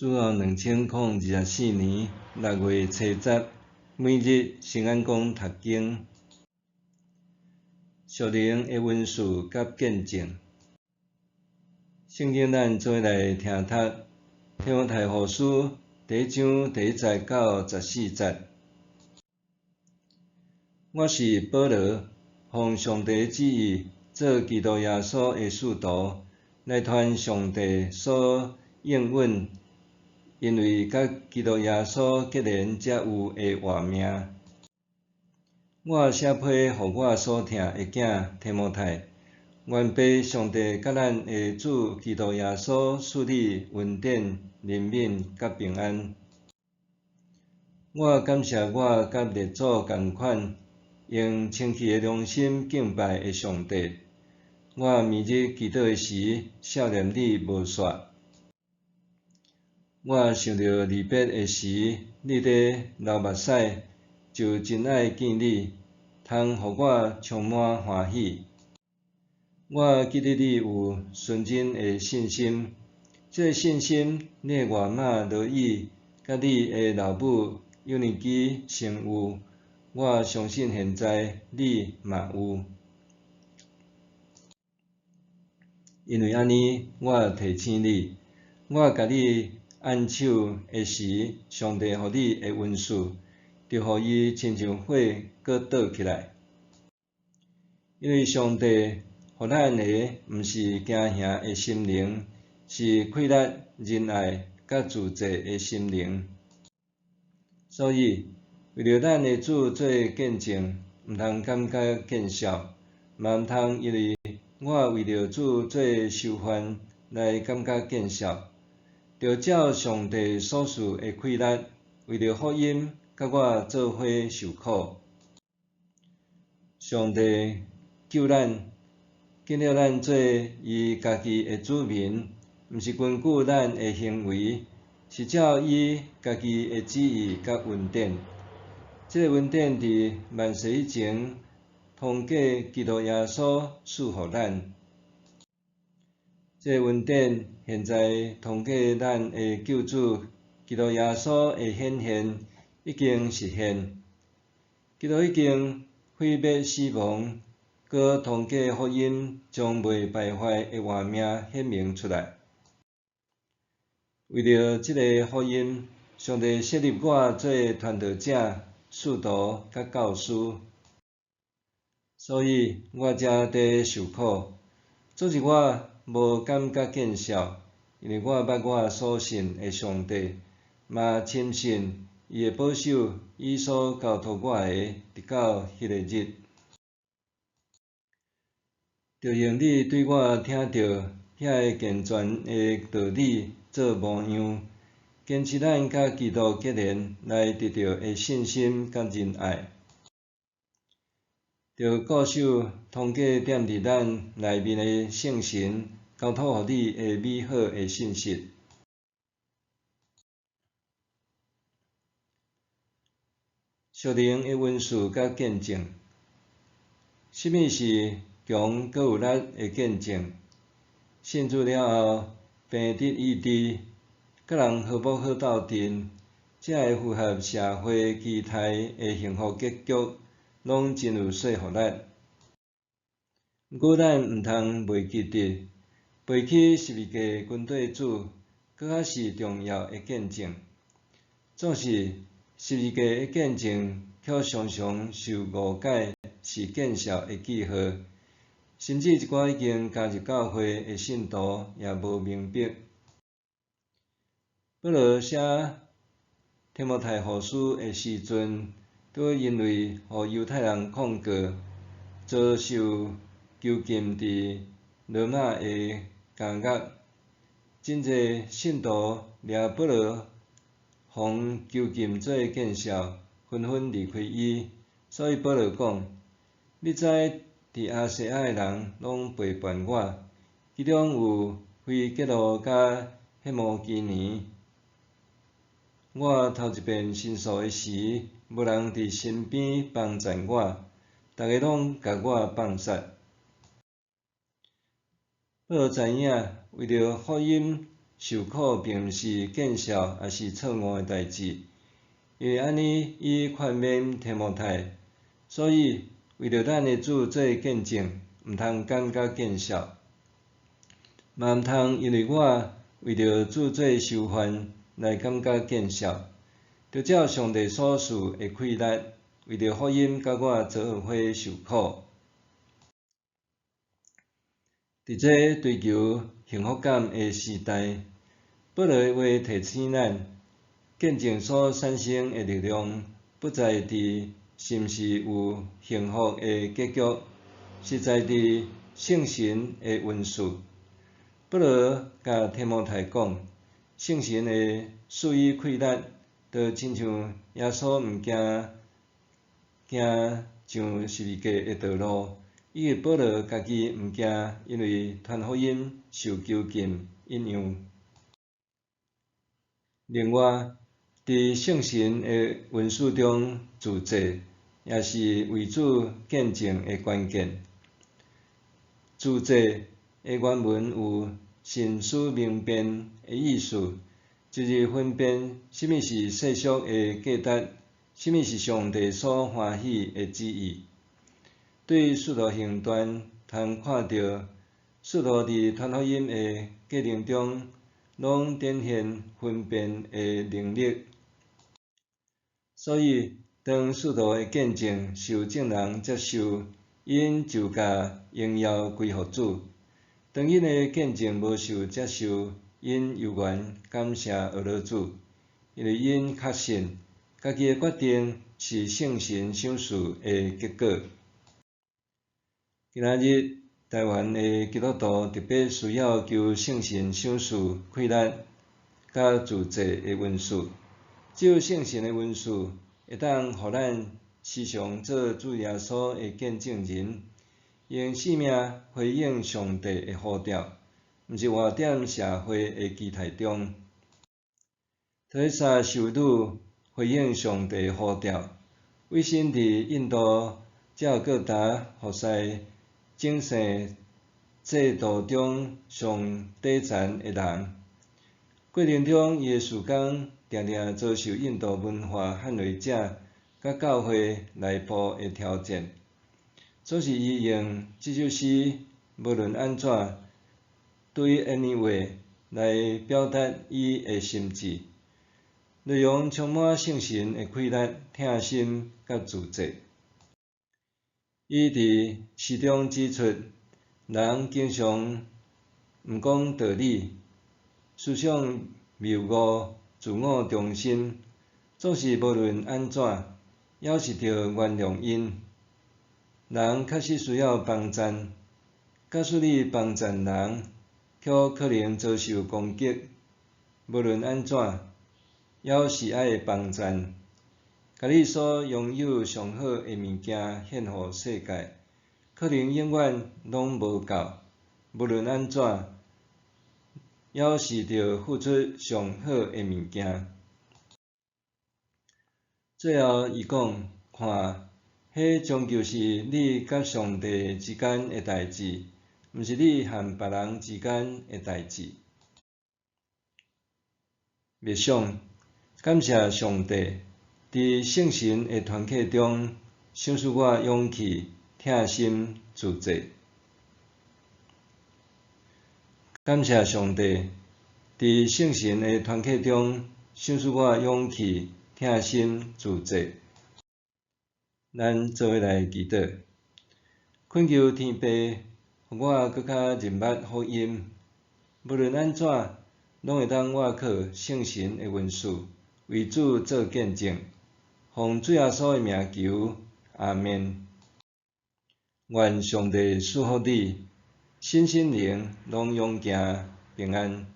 主後2024年6月七十，每日聖安講讀經，屬靈的恩賜佮見證。聖經咱做伙來聽讀提摩太後書第一章第一節到14節。我是保羅，奉上帝旨意做基督耶穌的使徒，來傳上帝所應允，因為佮基督耶穌結連才有的活命。我寫批予我所疼的囝提摩太，願父上帝佮咱的主基督耶穌賜你恩典、憐憫佮平安。我感謝我佮列祖仝款，用清氣的良心敬拜的上帝。我暝日祈禱的時，想念你無煞。我想著離別的時，你佇流目屎，就真愛見你，通予我充滿歡喜。我記得你有純真的信心，這个信心你的外媽羅以佮你的老母友尼基先有，我相信現在你嘛有。因為按呢，我提醒你，我共你按手的時，上帝予你的恩賜，著予伊親像火閣倒起來。因為上帝予咱的毋是驚嚇的心靈，是氣力、仁愛佮自制的心靈。所以，為著咱的主做見證，毋通感覺見笑，嘛毋通因為我為著主做囚犯來感覺見笑。著照上帝所賜的氣力，為著福音，佮我做伙受苦。上帝救咱，揀了咱做伊家己的子民，毋是根據咱的行為，是照伊家己的旨意佮恩典。這个恩典佇萬世以前，通過基督耶穌賜予咱。這个恩典現在通過咱的救主基督耶穌的顯現，已經實現。基督已經毀滅死亡，閣通過福音將袂敗壞的活命顯明出來。為著這个福音，上帝設立我做傳道者、使徒佮教師，所以我才佇受苦。總是我無感覺見笑，因為我捌我所信的上帝，嘛深信伊會保守伊所交託我的，直到彼个日。著用你對我聽著遐个健全的道理做模樣，堅持咱佮基督結連來得著的信心佮仁愛。著固守通過踮佇咱內面的聖神交託予你的美好的信息。屬靈的恩賜佮見證，啥物是強閣有力的見證？信主了後，病得醫治，佮人和睦好鬥陣，這个符合社會期待的幸福結局，攏真有說服力。毋過咱毋通袂記得，背起十字架跟綴主，閣較是重要的見證。總是十字架的見證，卻常常受誤解是見笑的記號，甚至一寡已經加入教會的信徒也無明白。保羅寫提摩太後書的時陣，拄因為予猶太人控告，遭受囚禁佇羅馬的監獄。真濟信徒掠保羅予囚禁做見笑，紛紛離開伊。所以保羅講：你知佇亞細亞的人攏背叛我，其中有腓結羅佮彼摩基尼。我頭一遍申訴的時，無人佇身邊幫贊我，逐家攏共我放殺。保羅知影，為著福音受苦並毋是見笑，抑是錯誤的代誌。因為按呢，伊勸勉提摩太，所以為著咱的主做見證，毋通感覺見笑，嘛毋通因為我為著主做囚犯來感覺見笑。著照上帝所賜的氣力，為著福音佮我做伙受苦。佇這追求幸福感的時代，保羅的話提醒咱，見證所產生的力量，不在佇是毋是有幸福的結局，實在佇聖神的恩賜。保羅共提摩太講，聖神會賜予氣力，就親像耶穌毋驚行上十字架的道路，以及保羅家己毋驚因為傳福音受囚禁一樣。另外，佇聖神的恩賜中自制，也是為主見證的關鍵。自制的原文有慎思明辨的意思，就是分辨啥物是世俗的價值，啥物是上帝所歡喜的旨意。對使徒行傳通看著，使徒佇傳福音的過程中，攏展現分辨的能力。所以，當使徒的見證受眾人接受，𪜶就共榮耀歸予主；當𪜶的見證無受接受，𪜶猶原感謝阿羅主，因為𪜶確信家己的決定是聖神賞賜的結果。今仔日台灣的基督徒特別需要求聖神賞賜氣力，佮自制的恩賜。只有聖神的恩賜，會當予咱時常做主耶穌的見證人，用生命回應上帝的呼召，毋是活佇社會的期待中。特蕾莎修女回應上帝呼召，委身佇印度加爾各答服侍種姓制度中上底層的人。過程中，伊的事工定定遭受印度文化捍衛者佮教會內部的挑戰。總是伊用這首詩，無論按怎，Do it anyway 來表達伊的心志，內容充滿聖神的氣力、疼心佮自制。伊佇詩中指出，人經常毋講道理，思想謬誤、自我中心，總是無論按怎，猶是著原諒𪜶。人確實需要幫贊，假使你幫贊人，卻可能遭受攻擊。無論按怎，猶是愛幫贊。共你所擁有上好的物件獻予世界，可能永遠攏無夠。無論按怎，猶是著付出上好的物件。最後，伊講：看，彼終究是你佮上帝之間的代誌，毋是你和別人之間的代誌。默想，感謝上帝，佇聖神的團契中，賞賜我勇氣、疼心、自制。感謝上帝，佇聖神的團契中，賞賜我勇氣、疼心、自制。咱做伙來祈禱，懇求天父，予我閣較認捌福音，無論按怎，攏會當倚靠聖神的恩賜，為主做見證。奉主耶穌的名求，阿們。願上帝賜福你，身心靈攏勇健平安。